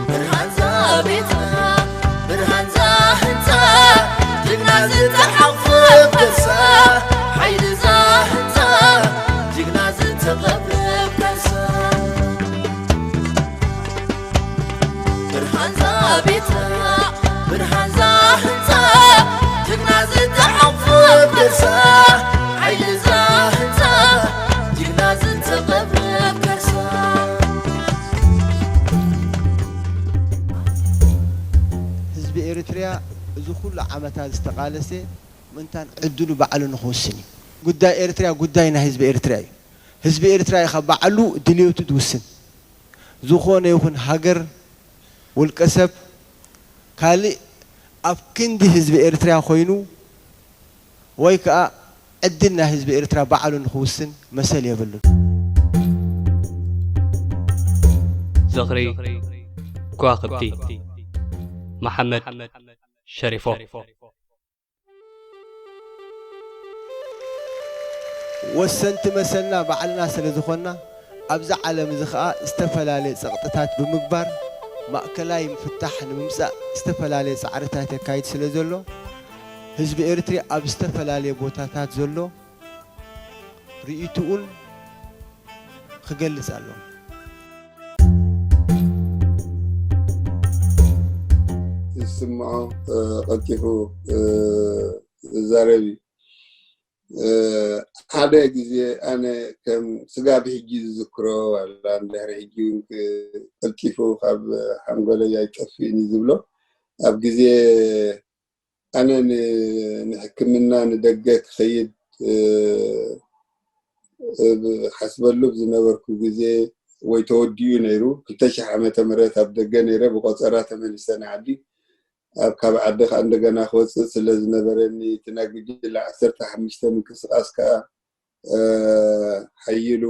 ብርሃንዛ ቤትና ብርሃንዛ ህንፃ ጅግና ዝተሓቑፈ ገዛ ሓይልዛ ህንፃ ጅግና ዝተቐብረ ገዛ ብርሃንዛ ቤትና ብርሃንዛ ህንፃ ጅግና ዝተሓቑፈ ገዛ ሓይልዛ ህንፃ ጅግና ዝተቐብረ ገዛ ህዝቢ ኤርትርያ እዚ ኩሉ ዓመታት ዝተቓለሰ ምእንታን ዕድሉ ባዕሉ ንኽውስን እዩ። ጉዳይ ኤርትርያ ጉዳይ ናይ ህዝቢ ኤርትርያ እዩ። ህዝቢ ኤርትርያ እዩ ካብ ባዕሉ ድልየቱ ዝውስን። ዝኾነ ይኹን ሃገር፣ ውልቀ ሰብ፣ ካልእ ኣብ ክንዲ ህዝቢ ኤርትርያ ኮይኑ ወይ ከኣ ዕድል ናይ ህዝቢ ኤርትራ ባዕሉ ንኽውስን መሰል የብሉን። ዝኽሪ ከዋኽብቲ፣ መሓመድ ሸሪፎ። ወሰንቲ መሰልና ባዕልና ስለ ዝኾንና፣ ኣብዛ ዓለም እዚ ኸኣ ዝተፈላለየ ጸቕጥታት ብምግባር ማእከላይ ፍታሕ ንምምጻእ ዝተፈላለየ ጻዕርታት የካይድ ስለ ዘሎ፣ ህዝቢ ኤርትርያ ኣብ ዝተፈላለየ ቦታታት ዘሎ ርእይትኡን ክገልጽ ኣለዎ። ዝስምዖ፣ እ፣ ቀልጢፉ፣ እ፣ ዝዛረብ እዩ። እ፣ ሓደ ግዜ ኣነ ከም ስጋብ ሕጂ ዝዝክሮ ዋላ እንድሕሪ ሕጂ እውን ክ-፣ ቀልጢፉ ካብ ሓንጎለይ ኣይጠፍእን እዩ ዝብሎ። ኣብ ግዜ ኣነ ን-፣ ንሕክምና ንደገ ክኸይድ፣ እ፣ እ፣ ሓስበሉ ብዝነበርኩ ግዜ ወይ ተወዲኡ ነይሩ። ክልተ ሺሕ ዓመተ ምህረት ኣብ ደገ ነይረ፣ ብቆጸራ ተመሊሰ ንዓዲ። ኣብ ካብ ዓዲ ከኣ እንደገና ክወጽእ ስለ ዝነበረኒ፣ እቲ ናይ ጉጅለ ዓሰርተ ሓሙሽተ ምንቅስቃስ ከኣ፣ እ፣ ሓይሉ፣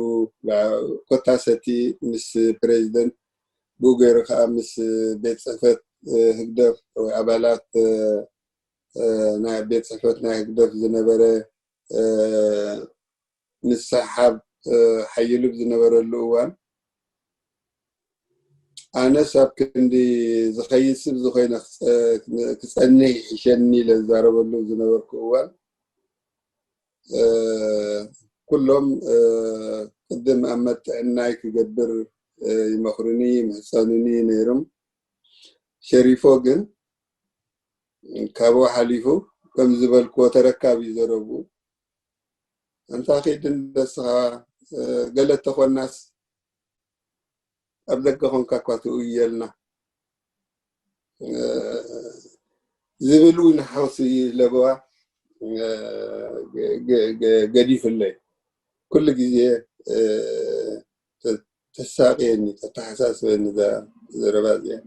ላ-፣ ኮታሰቲ ምስ ፕሬዚደንት፣ ብኡ ገይሩ ከኣ ምስ ቤት ጽሕፈት፣ እ፣ ህግደፍ ወይ ኣባላት፣ እ፣ እ፣ ናይ ቤት ጽሕፈት ናይ ህግደፍ ዝነበረ፣ እ፣ ምስሕሓብ፣ እ፣ ሓይሉ ብዝነበረሉ እዋን፣ ኣነስ ኣብ ክንዲ ዝኸይድ ስብ ዝኾይነ ክጸ-፣ ክጸንሕ ይሕሸኒ ኢለ ዝዛረበሉ ዝነበርኩ እዋን፣ እ፣ ኩሎም፣ እ፣ ቅድም ኣብ መጥዕናይ ክገብር፣ እ፣ ይመኽሩኒ፣ ይምሕጸኑኒ ነይሮም። ሸሪፎ ግን ካብኡ ሓሊፉ፣ ከም ዝበልክዎ፣ ተረካብ እዩ ዘረብኡ። ኣንታ ኺድ ንደስኻ፣ እ፣ ገለ ተኾናስ ኣብ ደገ ኾንካ እኳ ትእየልና፣ እ፣ ዝብል እውን ሓውሲ ለበዋ፣ እ፣ ገ-፣ ገ-፣ ገ-፣ ገዲፉለይ። ኩሉ ግዜ፣ እ፣ ተ-፣ ተሳቕየኒ፣ ተተሓሳስበኒ እዛ ዘረባ እዚኣ።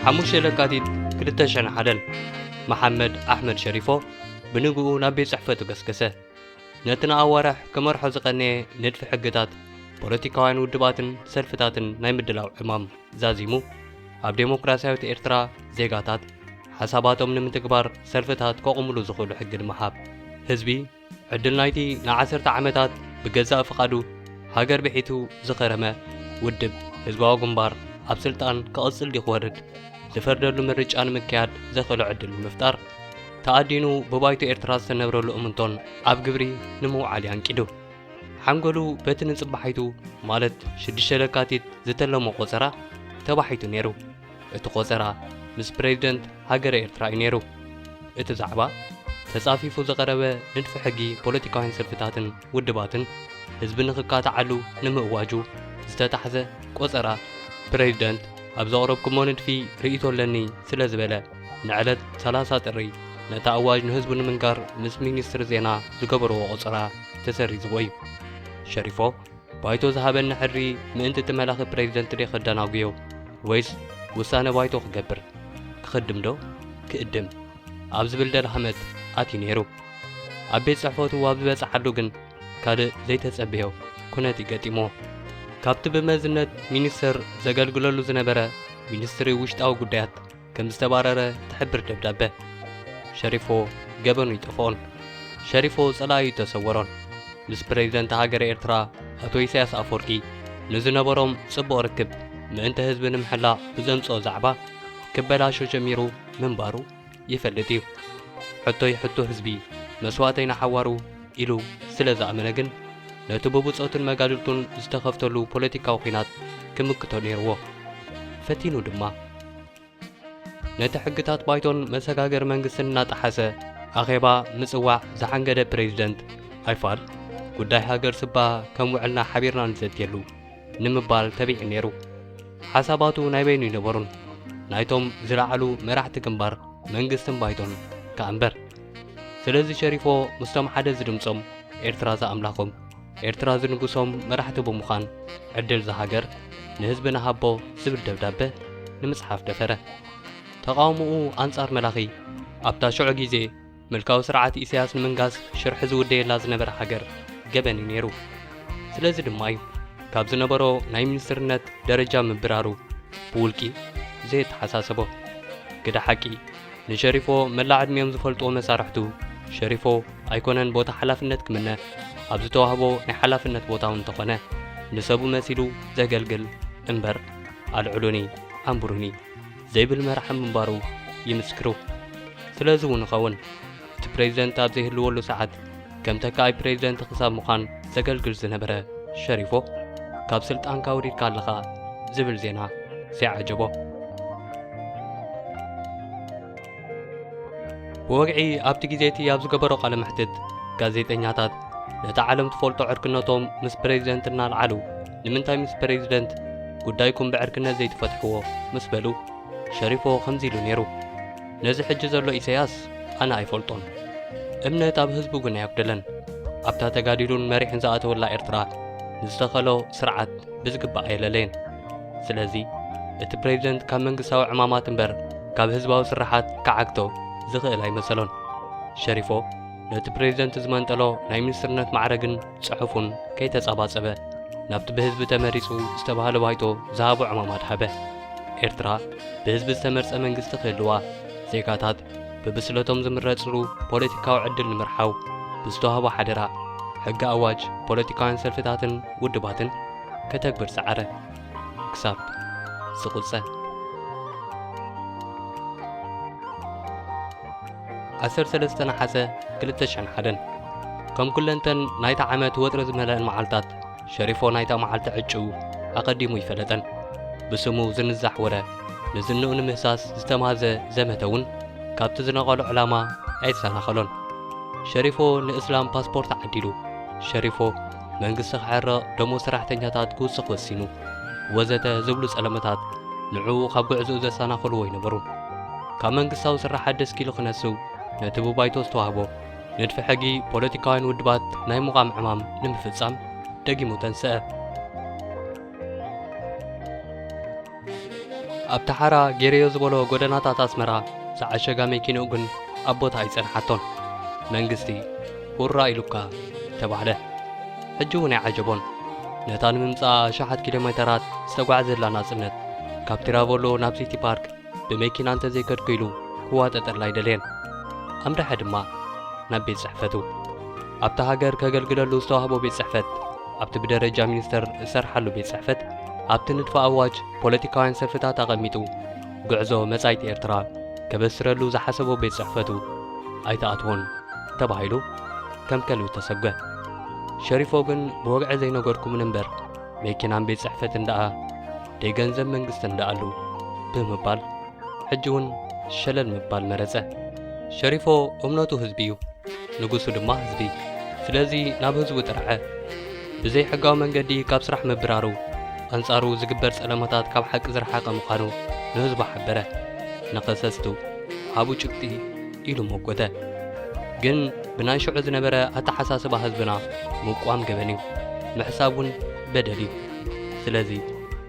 ሓሙሽተ ለካቲት ክልተ ሽሕን ሓደን፣ መሓመድ ኣሕመድ ሸሪፎ ብንግኡ ናብ ቤት ጽሕፈቱ ገስገሰ። ነቲ ንኣዋርሕ ክመርሖ ዝቐነየ ንድፊ ሕግታት፣ ፖለቲካውያን ውድባትን ሰልፍታትን ናይ ምድላው ዕማም ዛዚሙ፣ ኣብ ዴሞክራስያዊት ኤርትራ ዜጋታት ሓሳባቶም ንምትግባር ሰልፍታት ከቑምሉ ዝኽእሉ ሕጊ ንምሃብ፣ ህዝቢ ዕድል ናይቲ ንዓሰርተ ዓመታት ብገዛእ ፍቓዱ ሃገር ብሒቱ ዝኸረመ ውድብ ህዝባዊ ግንባር ኣብ ስልጣን ክቕጽል ድዩ ክወርድ ዝፈርደሉ ምርጫ ንምክያድ ዘኽእሎ ዕድል ንምፍጣር፣ ተኣዲኑ ብባይቶ ኤርትራ ዝተነብረሉ እምንቶን ኣብ ግብሪ ንምውዓል እዩ ኣንቂዱ። ሓንጎሉ በቲ ንጽባሒቱ፣ ማለት ሽዱሽተ ለካቲት ዝተለሞ ቆጸራ ተባሒቱ ነይሩ። እቲ ቆጸራ ምስ ፕሬዚደንት ሃገረ ኤርትራ እዩ ነይሩ። እቲ ዛዕባ ተጻፊፉ ዝቐረበ ንድፊ ሕጊ ፖለቲካውያን ሰልፍታትን ውድባትን ህዝቢ ንኽካትዓሉ ንምእዋጁ ዝተታሕዘ ቆጸራ ፕሬዚደንት ኣብ ዘቕረብኩሞ ንድፊ ርእይቶ ኣለኒ ስለ ዝበለ ንዕለት ሰላሳ ጥሪ ነቲ ኣዋጅ ንህዝቡ ንምንጋር ምስ ሚኒስትሪ ዜና ዝገበርዎ ቆጸራ ተሰሪዝዎ እዩ። ሸሪፎ ባይቶ ዝሃበኒ ሕድሪ ምእንቲ እቲ መላኺ ፕሬዚደንት ድየ ከደናጉዮ ወይስ ውሳነ ባይቶ ክገብር? ክኽድም ዶ ክእድም? ኣብ ዝብል ደልሃመት ኣትዩ ነይሩ። ኣብ ቤት ጽሕፈቱ ኣብ ዝበጽሓሉ ግን ካልእ ዘይተጸበዮ ኩነት እዩ ገጢምዎ። ካብቲ ብመዝነት ሚኒስተር ዘገልግለሉ ዝነበረ ሚኒስትሪ ውሽጣዊ ጉዳያት ከም ዝተባረረ ትሕብር ደብዳበ፣ ሸሪፎ ገበኑ ይጠፍኦን ሸሪፎ ጸላኢኡ ይተሰወሮን። ምስ ፕሬዝደንት ሃገረ ኤርትራ ኣቶ ኢሳያስ ኣፈወርቂ ንዝነበሮም ጽቡቕ ርክብ ምእንተ ህዝቢ ንምሕላቕ ብዘምጽኦ ዛዕባ ክበላሾ ጀሚሩ ምንባሩ ይፈልጥ እዩ። ሕቶይ ሕቶ ህዝቢ፣ መስዋእተይ ንሓዋሩ ኢሉ ስለ ዝኣመነ ግን ነቲ ብብጾቱን መጋድልቱን ዝተኸፍተሉ ፖለቲካዊ ኲናት ክምክቶ ነይርዎ። ፈቲኑ ድማ። ነቲ ሕግታት ባይቶን መሰጋገሪ መንግስትን እናጠሓሰ ኣኼባ ምጽዋዕ ዝሓንገደ ፕሬዝደንት ኣይፋል፣ ጉዳይ ሃገር ስባ ከም ውዕልና ሓቢርና ንዘትየሉ ንምባል ተቢዑ ነይሩ። ሓሳባቱ ናይ በይኑ ኣይነበሩን፣ ናይቶም ዝለዓሉ መራሕቲ ግንባር መንግስትን ባይቶን ከኣ እምበር። ስለዚ ሸሪፎ ምስቶም ሓደ ዝድምጾም ኤርትራ ዝኣምላኾም ኤርትራ ዝንጉሶም መራሕቲ ብምዃን ዕድል ዝሃገር ንህዝቢ ንሃቦ ዝብል ደብዳበ ንምጽሓፍ ደፈረ። ተቓውሞኡ ኣንጻር መላኺ ኣብታ ሽዑ ግዜ ምልካዊ ስርዓት ኢሳያስ ንምንጋስ ሽርሒ ዝውደየላ ዝነበረ ሃገር ገበን እዩ ነይሩ። ስለዚ ድማ እዩ ካብ ዝነበሮ ናይ ሚኒስትርነት ደረጃ ምብራሩ ብውልቂ ዘየተሓሳሰቦ። ግደ ሓቂ ንሸሪፎ መላእ ዕድሚኦም ዝፈልጥዎ መሳርሕቱ ሸሪፎ ኣይኮነን ቦታ ሓላፍነት ክምነ፣ ኣብ ዝተዋህቦ ናይ ሓላፍነት ቦታ እውን እንተኾነ ንሰቡ መሲሉ ዘገልግል እምበር ኣልዕሉኒ ኣንብሩኒ ዘይብል መራሒ ምንባሩ ይምስክሩ። ስለዚ እውን ይኸውን እቲ ፕሬዝደንት ኣብ ዘይህልወሉ ሰዓት ከም ተካኣይ ፕሬዝደንት ክሳብ ምዃን ዘገልግል ዝነበረ ሸሪፎ ካብ ስልጣንካ ወሪድካ ኣለኻ ዝብል ዜና ዘይዓጀቦ። ብወግዒ ኣብቲ ግዜ እቲ ኣብ ዝገበሮ ቃለ መሕትት ጋዜጠኛታት ነታ ዓለም ትፈልጦ ዕርክነቶም ምስ ፕሬዝደንት እናልዓሉ ንምንታይ ምስ ፕሬዝደንት ጉዳይኩም ብዕርክነት ዘይትፈትሕዎ ምስ በሉ ሸሪፎ ከምዚ ኢሉ ነይሩ። ነዚ ሕጂ ዘሎ ኢሳያስ ኣነ ኣይፈልጦን። እምነት ኣብ ህዝቡ ግን ኣየጉደለን። ኣብታ ተጋዲሉን መሪሑን ዝኣተወላ ኤርትራ ንዝተኸሎ ስርዓት ብዝግባእ ኣየለለየን። ስለዚ እቲ ፕሬዝደንት ካብ መንግስታዊ ዕማማት እምበር ካብ ህዝባዊ ስርሓት ክዓግቶ ዝኽእል ኣይመሰሎን። ሸሪፎ ነቲ ፕሬዝደንት ዝመንጠሎ ናይ ሚኒስትርነት ማዕረግን ጽሑፉን ከይተጻባጸበ ናብቲ ብህዝቢ ተመሪጹ ዝተባህለ ባይቶ ዝሃቦ ዕማማት ሃበ። ኤርትራ ብህዝቢ ዝተመርጸ መንግስቲ ክህልዋ፣ ዜጋታት ብብስለቶም ዝምረጽሉ ፖለቲካዊ ዕድል ንምርሓው ብዝተዋህቦ ሓደራ፣ ሕጊ ኣዋጅ ፖለቲካውያን ሰልፍታትን ውድባትን ከተግብር ጸዓረ። ክሳብ ዝቑጸ። ዓሰርተ ሰለስተ ነሓሰ ክልተ ሽሕን ሓደን። ከም ኩለንተን ናይታ ዓመት ወጥሪ ዝመልአን መዓልታት፣ ሸሪፎ ናይታ መዓልቲ ዕጭኡ ኣቐዲሙ ይፈለጠን። ብስሙ ዝንዛሕ ወረ፣ ንዝንኡ ንምህሳስ ዝተማህዘ ዘመተ እውን ካብቲ ዝነቐሎ ዕላማ ኣይተሰናኸሎን። ሸሪፎ ንእስላም ፓስፖርት ዓዲሉ፣ ሸሪፎ መንግስቲ ክሕረቕ፣ ደሞዝ ሰራሕተኛታት ክውስኽ ወሲኑ፣ ወዘተ ዝብሉ ጸለመታት ንዕኡ ካብ ጉዕዞኡ ዘሰናኽልዎ ኣይነበሩን። ካብ መንግስታዊ ስራሓት ደስኪሉ ክነስው፣ ነቲ ብባይቶ ዝተዋህቦ ንድፊ ሕጊ ፖለቲካውያን ውድባት ናይ ምቋም ዕማም ንምፍጻም ደጊሙ ተንስአ። ኣብቲ ሓራ ገይረዮ ዝበሎ ጎደናታት ኣስመራ ዝዓሸጋ መኪንኡ ግን ኣብ ቦታ ኣይጸንሓቶን። መንግስቲ ሁራ ኢሉካ ተባህለ። ሕጂ እውን ኣይዓጀቦን። ነታ ንምምጻኣ ኣሽሓት ኪሎ ሜተራት ዝተጓዕዘላ ናጽነት፣ ካብ ቲራቮሎ ናብ ሲቲ ፓርክ ብመኪና እንተዘይከድኩ ኢሉ ክዋጠጠላ ኣይደለየን። ኣምርሐ ድማ ናብ ቤት ጽሕፈቱ። ኣብታ ሃገር ከገልግለሉ ዝተዋህቦ ቤት ጽሕፈት፣ ኣብቲ ብደረጃ ሚኒስተር ዝሰርሓሉ ቤት ጽሕፈት፣ ኣብቲ ንድፈ ኣዋጅ ፖለቲካውያን ሰልፍታት ኣቐሚጡ፣ ጉዕዞ መጻኢት ኤርትራ ከበስረሉ ዝሓሰቦ ቤት ጽሕፈቱ ኣይተኣትዎን ተባሂሉ ከም ከልቢ ተሰጎ። ሸሪፎ ግን ብወግዒ ዘይነገርኩምን እምበር፣ መኪናን ቤት ጽሕፈትን ደኣ ደይ ገንዘብ መንግስትን ደኣሉ ብምባል፣ ሕጂ እውን ሸለል ምባል መረጸ። ሸሪፎ እምነቱ ህዝቢ እዩ፣ ንጉሱ ድማ ህዝቢ። ስለዚ ናብ ህዝቡ ጥርዐ። ብዘይሕጋዊ መንገዲ ካብ ስራሕ ምብራሩ፣ ኣንጻሩ ዝግበር ጸለመታት ካብ ሓቂ ዝረሓቐ ምዃኑ ንህዝቡ ሓበረ። ንኸሰስቱ ሃቡ ጭብጢ ኢሉ መጎተ። ግን ብናይ ሽዑ ዝነበረ ኣተሓሳስባ ህዝብና ምቋም ገበን እዩ፣ ምሕሳብ እውን በደል እዩ። ስለዚ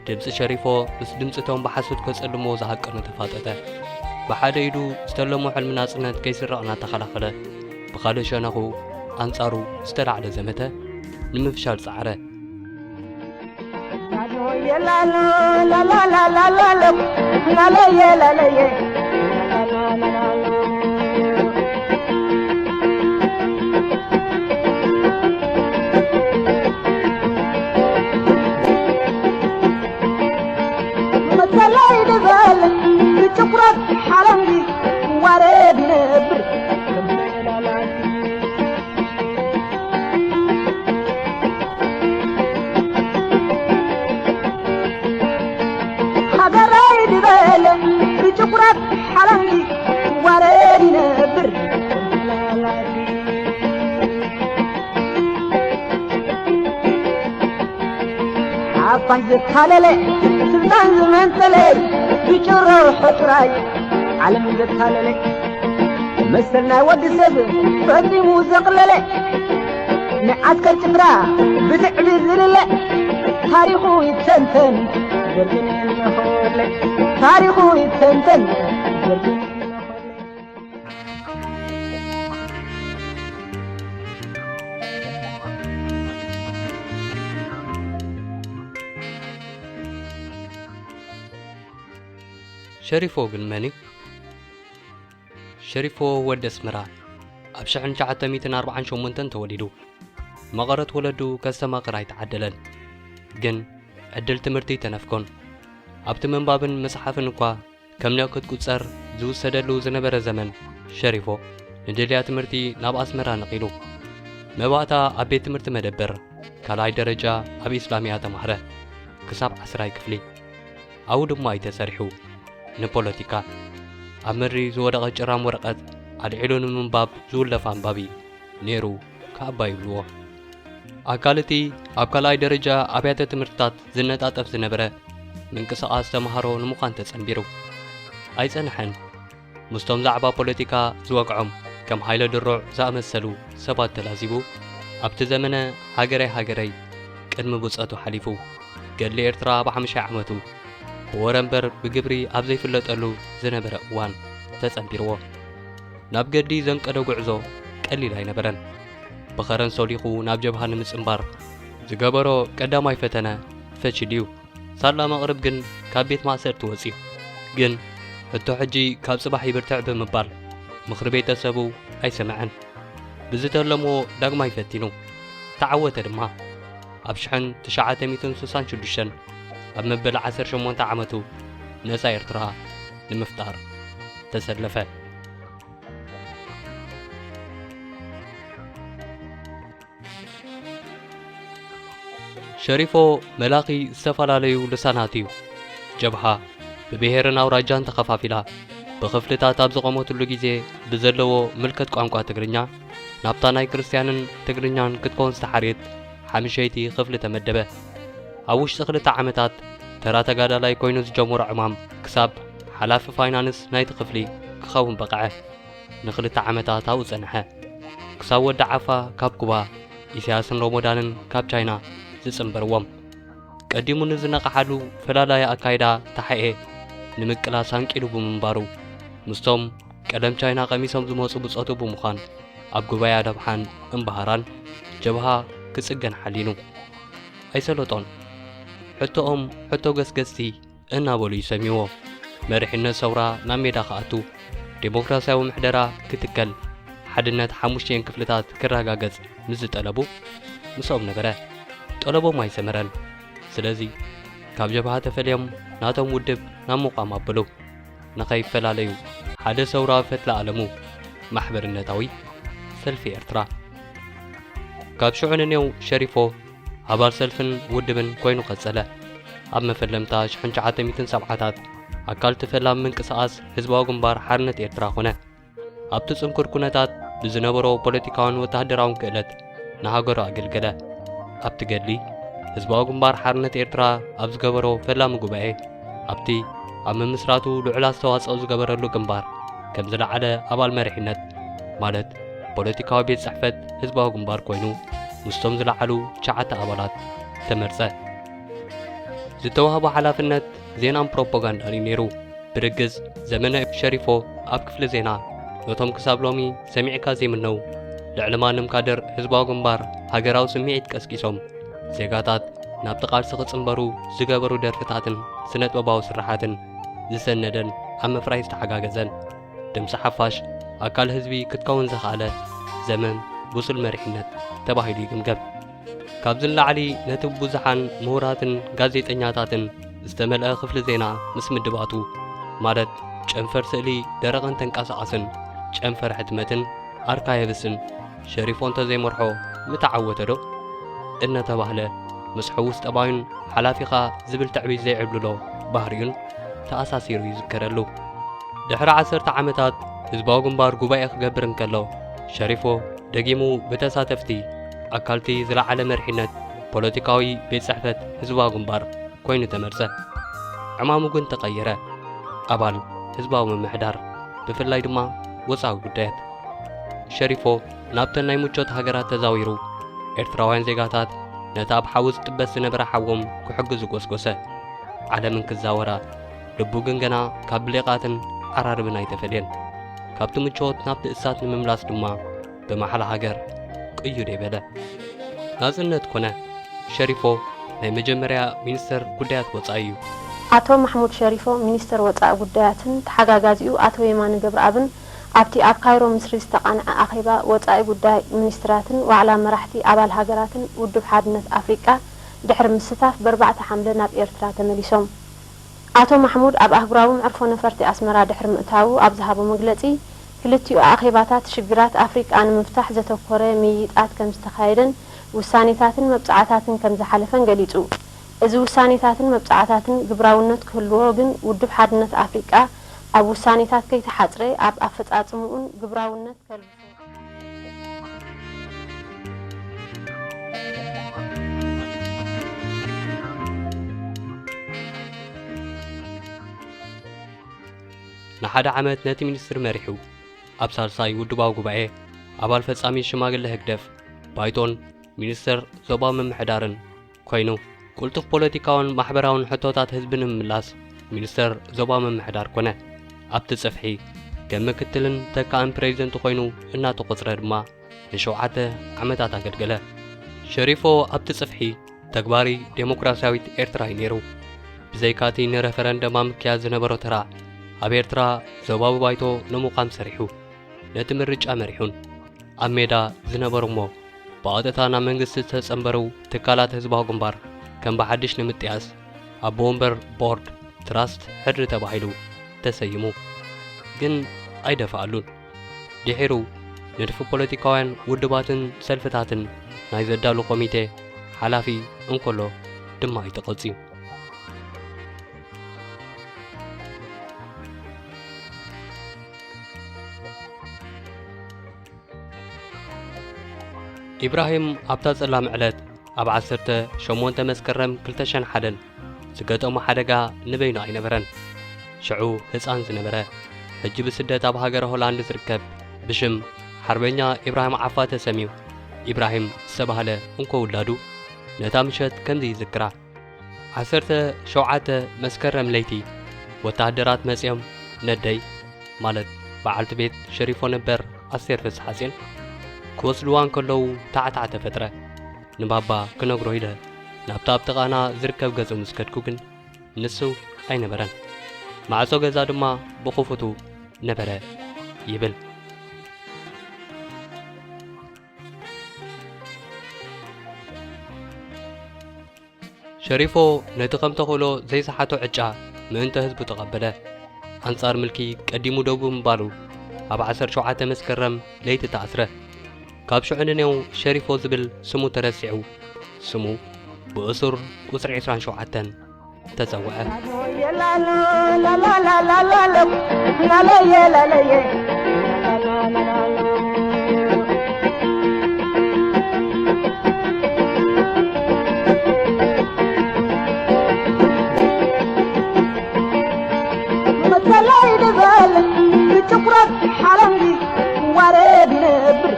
ድምጺ ሸሪፎ ምስ ድምጺ እቶም ብሓሶት ከጸልምዎ ዝሃቀኑ ተፋጠጠ። ብሓደ ኢዱ ዝተለሞ ሕልሚ ናጽነት ከይስረቕ እናተኸላኸለ፣ ብኻልእ ሸነኹ ኣንጻሩ ዝተላዕለ ዘመተ ንምፍሻል ጸዓረ። መተላይ ድበል ብጭቁራት ሓለንጊ ዋረድ ነብር። ሃገረይ ድበል ብጭቁራት ሓለንጊ ዋረድ ይነብር። ሓፋሽ ዘታለለ ስልጣን ዝመንጠለ ብጭሮ ሕጡራይ ዓለም ዘታለለ መሰል ናይ ወዲ ሰብ ፈጺሙ ዘቕለለ ንዓስከር ጭፍራ ብትዕቢት ዝልለ ታሪኹ ይተንተን ዘርግን ነኸለ ታሪኹ ይተንተን ዘርግን ነኸለ። ሸሪፎ ግን መን እዩ? ሸሪፎ ወዲ ኣስመራ ኣብ ሽሕን ትሽዓተ ሚእትን ኣርባዓን ሸሞንተን ተወሊዱ። መቐረት ወለዱ ከስተማቕር ኣይተዓደለን። ግን ዕድል ትምህርቲ ተነፍጎን። ኣብቲ ምንባብን ምጽሓፍን እኳ ከም ነእኩት ቁጸር ዝውሰደሉ ዝነበረ ዘመን፣ ሸሪፎ ንድልያ ትምህርቲ ናብ ኣስመራ ነቒሉ። መባእታ ኣብ ቤት ትምህርቲ መደበር ካልኣይ ደረጃ ኣብ ኢስላሚያ ተማህረ፣ ክሳብ ዓስራይ ክፍሊ። ኣብኡ ድማ እዩ ተሰሪሑ። ንፖለቲካ ኣብ ምድሪ ዝወደቐ ጭራም ወረቐት ኣልዒሉ ንምንባብ ዝውለፍ ኣንባቢ ነይሩ ከኣባ ይብልዎ። ኣካል እቲ ኣብ ካልኣይ ደረጃ ኣብያተ ትምህርትታት ዝነጣጠፍ ዝነበረ ምንቅስቓስ ተምሃሮ ንምዃን ተጸንቢሩ። ኣይጸንሐን። ምስቶም ዛዕባ ፖለቲካ ዝወግዖም ከም ሃይለ ድሩዕ ዝኣመሰሉ ሰባት ተላዚቡ፣ ኣብቲ ዘመነ ሃገረይ ሃገረይ ቅድሚ ብጾቱ ሓሊፉ፣ ገድሊ ኤርትራ ኣብ ሓሙሻይ ዓመቱ ብወረ እምበር ብግብሪ ኣብ ዘይፍለጠሉ ዝነበረ እዋን ተጸንቢርዎ። ናብ ገድሊ ዘንቀዶ ጉዕዞ ቀሊል ኣይነበረን። ብኸረን ሶሊኹ ናብ ጀብሃ ንምጽንባር ዝገበሮ ቀዳማይ ፈተነ ፈሺሉ እዩ። ሳላ መቕርብ ግን ካብ ቤት ማእሰርቲ ወጺኡ። ግን ሕቶ ሕጂ ካብ ጽባሕ ይብርትዕ ብምባል ምኽሪ ቤተሰቡ ኣይሰምዐን። ብዝተለሞ ዳግማይ ፈቲኑ። ተዓወተ ድማ። ኣብ ሽሕን ትሽዓተ ሚእትን ስሳን ሽዱሽተን ኣብ መበል ዓሰርተ ሸሞንተ ዓመቱ ነጻ ኤርትራ ንምፍጣር ተሰለፈ። ሸሪፎ መላኺ ዝተፈላለዩ ልሳናት እዩ። ጀብሃ ብብሄርን ኣውራጃን ተኸፋፊላ ብኽፍልታት ኣብ ዝቖመትሉ ግዜ ብዘለዎ ምልከት ቋንቋ ትግርኛ ናብታ ናይ ክርስትያንን ትግርኛን ክትከውን ዝተሓርየት ሓምሸይቲ ክፍሊ ተመደበ። ኣብ ውሽጢ ክልተ ዓመታት ተራ ተጋዳላይ ኮይኑ ዝጀመሮ ዕማም ክሳብ ሓላፊ ፋይናንስ ናይቲ ክፍሊ ክኸውን በቕዐ። ንኽልተ ዓመታት ኣብኡ ጸንሐ። ክሳብ ወዲ ዓፋ ካብ ኩባ፣ ኢሳያስን ሮሞዳንን ካብ ቻይና ዝጽንበርዎም። ቀዲሙ ንዝነቕሓሉ ፈላላዪ ኣካይዳ ተሓኤ ንምቅላስ ኣንቂዱ ብምንባሩ፣ ምስቶም ቀደም ቻይና ቀሚሶም ዝመጹ ብጾቱ ብምዃን ኣብ ጉባኤ ኣዳብሓን እምበሃራን ጀብሃ ክጽገን ሓሊኑ። ኣይሰለጦን። ሕቶኦም ሕቶ ገስገስቲ እናበሉ ይሰምይዎ። መሪሕነት ሰውራ ናብ ሜዳ ክኣቱ፣ ዴሞክራስያዊ ምሕደራ ክትከል፣ ሓድነት ሓሙሽቲኤን ክፍልታት ክረጋገጽ ምስ ዝጠለቡ፣ ምስኦም ነበረ። ጠለቦም ኣይሰመረን። ስለዚ፣ ካብ ጀብሃ ተፈልዮም ናቶም ውድብ ናብ ምቋም ኣበሉ። ንኸይፈላለዩ፣ ሓደ ሰውራ ፈትለ ኣለሙ፣ ማሕበርነታዊ ሰልፊ ኤርትራ። ካብ ሽዑ ንኔው ሸሪፎ ኣባል ሰልፍን ውድብን ኮይኑ ቀጸለ። ኣብ መፈለምታ ሽሕን ትሽዓተ ሚእትን ሰብዓታት ኣካል እቲ ፈላም ምንቅስቓስ ህዝባዊ ግንባር ሓርነት ኤርትራ ኮነ። ኣብቲ ጽንኩር ኩነታት ብዝነበሮ ፖለቲካውን ወተሃደራውን ክእለት ንሃገሩ ኣገልገለ። ኣብቲ ገድሊ ህዝባዊ ግንባር ሓርነት ኤርትራ ኣብ ዝገበሮ ፈላሚ ጉባኤ፣ ኣብቲ ኣብ ምምስራቱ ልዑል ኣስተዋጽኦ ዝገበረሉ ግንባር ከም ዝለዓለ ኣባል መሪሕነት፣ ማለት ፖለቲካዊ ቤት ጽሕፈት ህዝባዊ ግንባር ኮይኑ፣ ምስቶም ዝለዓሉ ትሽዓተ ኣባላት ተመርጸ። ዝተዋህቦ ሓላፍነት ዜናን ፕሮፓጋንዳን እዩ ነይሩ። ብርግጽ፣ ዘመነ ሸሪፎ ኣብ ክፍሊ ዜና፣ ነቶም ክሳብ ሎሚ ሰሚዕካ ዘይምነው፣ ልዕሊ ማንም ካድር ህዝባዊ ግንባር ሃገራዊ ስምዒት ቀስቂሶም፣ ዜጋታት ናብቲ ቃልሲ ክጽንበሩ ዝገበሩ ደርፍታትን ስነጥበባዊ ስርሓትን ዝሰነደን ኣብ ምፍራይ ዝተሓጋገዘን፣ ድምጺ ሓፋሽ ኣካል ህዝቢ ክትከውን ዝኸኣለ ዘመን ብሱል መሪሕነት ተባሂሉ ይግምገም። ካብዚ ንላዕሊ ነቲ ብብዙሓን ምሁራትን ጋዜጠኛታትን ዝተመልአ ክፍሊ ዜና ምስ ምድባቱ፣ ማለት ጨንፈር ስእሊ ደረቕን ተንቀሳቓስን፣ ጨንፈር ሕትመትን ኣርካይቭስን ሸሪፎ እንተዘይመርሖ ምተዓወተ ዶ? እናተባህለ ምስ ሕዉስ ጠባዩን ሓላፊኻ ዝብል ትዕቢት ዘይዕብልሎ ባህሪኡን ተኣሳሲሩ ይዝከረሉ። ድሕሪ ዓሰርተ ዓመታት ህዝባዊ ግንባር ጉባኤ ክገብር እንከሎ፣ ሸሪፎ ደጊሙ ብተሳተፍቲ ኣካልቲ ዝለዓለ መሪሕነት ፖለቲካዊ ቤት ጽሕፈት ህዝባዊ ግንባር ኮይኑ ተመርጸ። ዕማሙ ግን ተቐየረ። ኣባል ህዝባዊ ምምሕዳር፣ ብፍላይ ድማ ወጻኢ ጉዳያት። ሸሪፎ ናብተን ናይ ምቾት ሃገራት ተዛዊሩ፣ ኤርትራውያን ዜጋታት ነቲ ኣብ ሓዊ ዝጥበስ ዝነበረ ሓዎም ክሕግዙ ጎስጎሰ። ዓለምን ክዛወራ፣ ልቡ ግን ገና ካብ ብሌቓትን ዓራርብን ኣይተፈልየን። ካብቲ ምቾት ናብቲ እሳት ንምምላስ ድማ ብማሕላ ሃገር ቅዩድ የበለ። ናጽነት ኮነ፣ ሸሪፎ ናይ መጀመርያ ሚኒስተር ጉዳያት ወጻኢ እዩ። ኣቶ ማሕሙድ ሸሪፎ ሚኒስተር ወጻኢ ጉዳያትን ተሓጋጋዚኡ ኣቶ የማነ ገብረኣብን ኣብቲ ኣብ ካይሮ ምስሪ ዝተቓንዐ ኣኼባ ወጻኢ ጉዳይ ሚኒስትራትን ዋዕላ መራሕቲ ኣባል ሃገራትን ውድብ ሓድነት ኣፍሪቃ ድሕሪ ምስታፍ ብኣርባዕተ ሓምለ ናብ ኤርትራ ተመሊሶም። ኣቶ ማሕሙድ ኣብ ኣህጉራዊ መዕርፎ ነፈርቲ ኣስመራ ድሕሪ ምእታዉ ኣብ ዝሃቦ መግለጺ፣ ክልቲኡ ኣኼባታት ሽግራት ኣፍሪቃ ንምፍታሕ ዘተኮረ ምይይጣት ከም ዝተኻየደን ውሳኔታትን መብጽዓታትን ከም ዝሓለፈን ገሊጹ። እዚ ውሳኔታትን መብጽዓታትን ግብራውነት ክህልዎ ግን ውድብ ሓድነት ኣፍሪቃ ኣብ ውሳኔታት ከይተሓጽረ ኣብ ኣፈጻጽምኡን ግብራውነት ከልብሶ። ንሓደ ዓመት ነቲ ሚኒስትሪ መሪሑ፣ ኣብ ሳልሳይ ውድባዊ ጉባኤ ኣባል ፈጻሚ ሽማግለ ህግደፍ፣ ባይቶን ሚኒስተር ዞባዊ ምምሕዳርን ኮይኑ፣ ቅልጡፍ ፖለቲካውን ማሕበራውን ሕቶታት ህዝቢ ንምምላስ ሚኒስተር ዞባዊ ምምሕዳር ኮነ። ኣብቲ ጽፍሒ ከም ምክትልን ተካእን ፕሬዚደንት ኮይኑ እናተቖጽረ ድማ ንሸውዓተ ዓመታት ኣገልገለ። ሸሪፎ ኣብቲ ጽፍሒ ተግባሪ ዴሞክራሲያዊት ኤርትራ እዩ ነይሩ። ብዘይካቲ ንረፈረንደም ኣብ ምክያድ ዝነበሮ ተራ፣ ኣብ ኤርትራ ዞባዊ ባይቶ ንምቋም ሰሪሑ፣ ነቲ ምርጫ መሪሑን። ኣብ ሜዳ ዝነበሩ እሞ ብቐጥታ ናብ መንግስቲ ዝተጸንበሩ ትካላት ህዝባዊ ግንባር ከም ብሓድሽ ንምጥያስ ኣቦ ወንበር ቦርድ ትራስት ሕድሪ ተባሂሉ ተሰይሙ። ግን ኣይደፍኣሉን። ድሒሩ ንድፊ ፖለቲካውያን ውድባትን ሰልፍታትን ናይ ዘዳሉ ኮሚቴ ሓላፊ እንከሎ ድማ እዩ ተቐጽዩ። ኢብራሂም ኣብታ ጸላም ዕለት ኣብ ዓሰርተ ሸሞንተ መስከረም ክልተ ሽሕን ሓደን ዝገጠሞ ሓደጋ ንበይኑ ኣይነበረን። ሽዑ ህጻን ዝነበረ፣ ሕጂ ብስደት ኣብ ሃገረ ሆላንድ ዝርከብ ብሽም ሓርበኛ ኢብራሂም ዓፋ ተሰምዩ ኢብራሂም ዝተባህለ እንኮ ውላዱ ነታ ምሸት ከምዚ ይዝክራ። ዓሰርተ ሸውዓተ መስከረም ለይቲ ወተሃደራት መጺኦም ነደይ፣ ማለት በዓልቲ ቤት ሸሪፎ ነበር ኣስቴር ፍስሓጽዮን ክወስድዋ እንከለዉ ታዕታዕ ተፈጥረ። ንባባ ክነግሮ ኢለ ናብታ ኣብ ጥቓና ዝርከብ ገጹ ምስ ከድኩ ግን ንሱ ኣይነበረን። ማዕጾ ገዛ ድማ ብኽፉቱ ነበረ ይብል። ሸሪፎ ነቲ ከም ተኽእሎ ዘይሰሓቶ ዕጫ ምእንተ ህዝቡ ተቐበለ። ኣንጻር ምልኪ ቀዲሙ ደው ብምባሉ ኣብ ዓሰርተ ሸውዓተ መስከረም ለይቲ ተኣስረ። ካብ ሽዑ ንኔው ሸሪፎ ዝብል ስሙ ተረሲዑ፣ ስሙ ብእሱር ቁጽሪ ዕስራን ሸውዓተን ተጸውዐ። መተላይ ንበል ብጭቁረት ሓለምዲ ዋረድ ይነብር።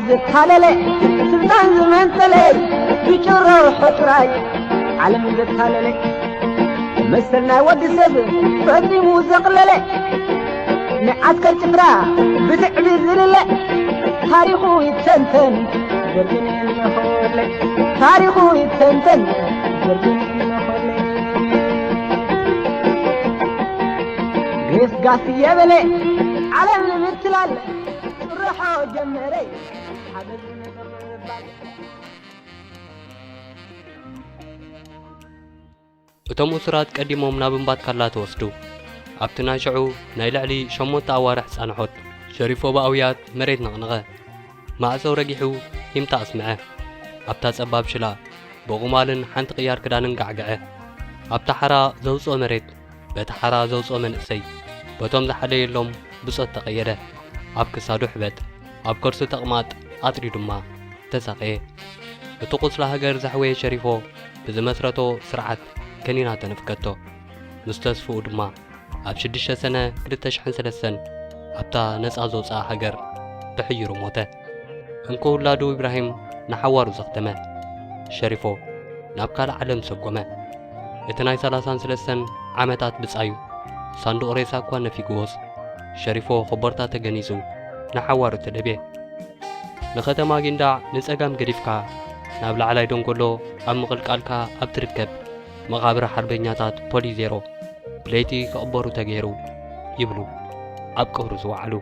ዘታለለ፣ ስልጣን ዝመንጠለ፣ ብጭሮ ሕጥራይ ዓለም ዘታለለ፣ መሰል ናይ ወዲ ሰብ ፈጺሙ ዘቕለለ፣ ንዓስከር ጭፍራ ብስዕቢ ዝልለ፣ ታሪኹ ይተንተን ዘርግን ንኸወለ፣ ታሪኹ ይተንተን ዘርግን ንኸወለ። ገስጋስ የበለ ዓለም ንምትላል፣ ጭርሖ ጀመረ ሓገዝ ንምባል። እቶም እሱራት ቀዲሞም ናብ እምባትካላ ተወስዱ። ኣብቲ ናይ ሽዑ ናይ ልዕሊ ሸሞንተ ኣዋርሕ ጻንሖት፣ ሸሪፎ ብኣውያት መሬት ነቕነቐ። ማዕጾ ረጊሑ ሂምታ ኣስምዐ። ኣብታ ጸባብ ሽላ ብቑማልን ሓንቲ ቅያር ክዳንን ጋዕግዐ። ኣብታ ሓራ ዘውጽኦ መሬት በቲ ሓራ ዘውጽኦ መንእሰይ በቶም ዝሓለየሎም ብጾት ተቐየደ። ኣብ ክሳዱ ሕበጥ፣ ኣብ ከርሱ ተቕማጥ፣ ኣጽርዩ ድማ ተሳቐየ። እቲ ቁስላ ሃገር ዘሕወየ ሸሪፎ ብዝመስረቶ ስርዓት ከኒና ተነፍገቶ። ምስ ተስፍኡ ድማ ኣብ ሽዱሽተ ሰነ ክልተ ሽሕን ሰለስተን ኣብታ ነጻ ዘውጽኣ ሃገር ብሕይሩ ሞተ። እንኮ ውላዱ ኢብራሂም ንሓዋሩ ዘኽተመ። ሸሪፎ ናብ ካልእ ዓለም ሰጎመ። እቲ ናይ ሰላሳን ሰለስተን ዓመታት ብጻዩ ሳንዱቕ ሬሳ እኳ ነፊግዎስ፣ ሸሪፎ ኮቦርታ ተገኒዙ ንሓዋሩ ተደብየ። ንኸተማ ጊንዳዕ ንጸጋም ገዲፍካ፣ ናብ ላዕላይ ደንጎሎ ኣብ ምቕልቃልካ ኣብ ትርከብ መቓብር ሓርበኛታት ፖሊ ዜሮ፣ ብለይቲ ክቕበሩ ተገይሩ ይብሉ ኣብ ቀብሩ ዝወዓሉ።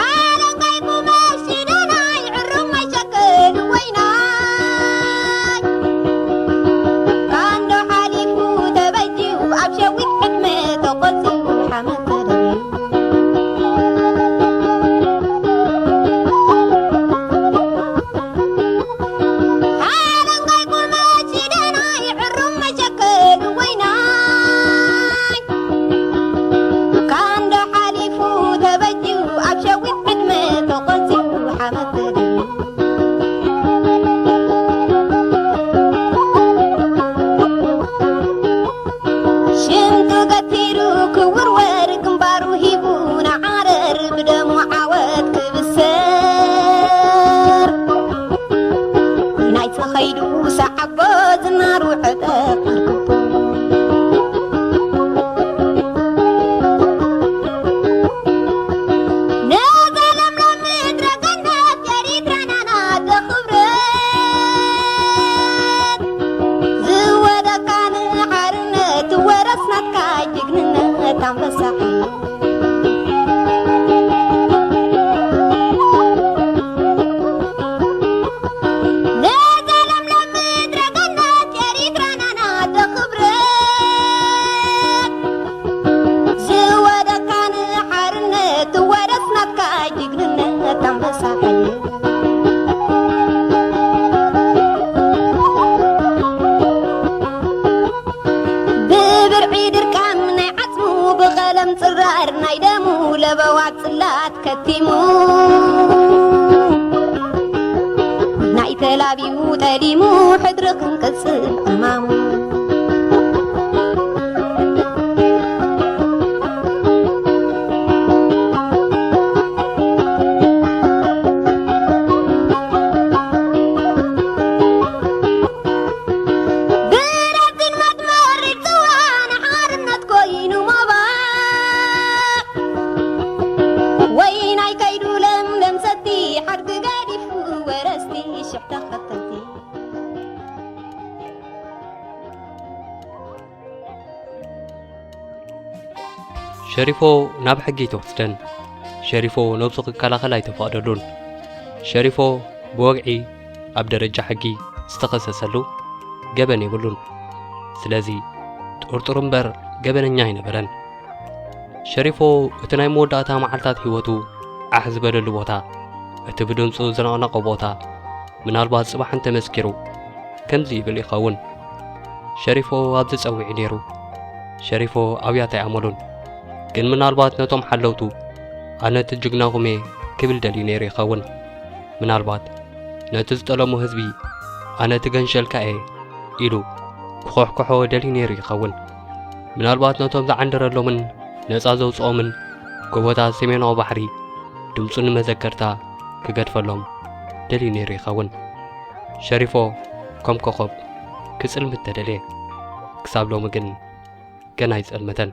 ዓለንጋይ ቁመሽ ደናይ ዕሩም ኣይሸክን ወይናይ። ካንዶ ሓሊፉ ተበጅዩ ኣብ ሸዊት ዕድመ ተቆጺሩ ሓመድ ተደብዩ። ዓለንጋይ ቁመሽ ደናይ ዕሩም መሸክን ወይናይ። ካንዶ ሓሊፉ ተበጅዩ ኣብ ሸዊት ዕድመ ተቆጺሩ ሓመድ ተደብዩ። ሽንቱ ገቲሩ ክውርወር ግንባሩ ሂቡ ንዓረር ብደሙ ዓወት ክብስር። ናይ ተኸይዱ ሰዓቦ ዝናሩ ዕጠቕ ኣርክቡ። ነዛ ለምለም ምድረ ገነት ኤሪትራና ናተ ክብረት ዝወደካ ንሓርነት ወረስናትካ ጅግንነት ኣንበሳ። ነዛ ለምለም ምድረ ገነት ኤሪትራና ናተ ክብረት ዝወደካ ንሓርነት ወረስናትካ ጅግንነት ኣንበሳ ሓየት። ብብርዒ ድርቃም ናይ ዓጽሙ ብቐለም ጽራር ናይ ደሙ ለበዋት ጽላት ከቲሙ ናይ ተላቢቡ ጠሊሙ ሕድሪ ክንቅጽል ዕማሙ። ብረትን መትመሪ ጽዋ ንሓርነት ኮይኑ ሞባ። ወይናይ ከይዱ ለምለም ሰቲ ሓድጊ ገዲፉ ወረስቲ ሽሕ ተኸተልቲ። ሸሪፎ ናብ ሕጊ ኣይተወስደን። ሸሪፎ ነብሱ ክከላኸል ኣይተፈቕደሉን። ሸሪፎ ብወግዒ ኣብ ደረጃ ሕጊ ዝተኸሰሰሉ ገበን የብሉን። ስለዚ ጥርጡር እምበር ገበነኛ ኣይነበረን። ሸሪፎ እቲ ናይ መወዳእታ መዓልታት ህይወቱ ዓሕ ዝበለሉ ቦታ፣ እቲ ብድምጹ ዝነቕነቖ ቦታ፣ ምናልባት ጽባሕ እንተመስኪሩ ከምዚ ይብል ይኸውን። ሸሪፎ ኣብዚ ጸዊዑ ነይሩ። ሸሪፎ ኣብያት ኣይኣመሉን። ግን ምናልባት ነቶም ሓለውቱ ኣነ እቲ ጅግናኹም እየ ክብል ደልዩ ነይሩ ይኸውን። ምናልባት ነቲ ዝጠለሞ ህዝቢ ኣነ እቲ ገንሸልካ እየ ኢሉ ክኾሕኩሖ ደልዩ ነይሩ ይኸውን። ምናልባት ነቶም ዝዓንደረሎምን ነጻ ዘውጽኦምን ጎቦታት ሰሜናዊ ባሕሪ ድምጹ ንመዘከርታ ክገድፈሎም ደልዩ ነይሩ ይኸውን። ሸሪፎ ከም ኮኸብ ክጽልምት ተደልየ። ክሳብ ሎሚ ግን ገና ኣይጸልመተን።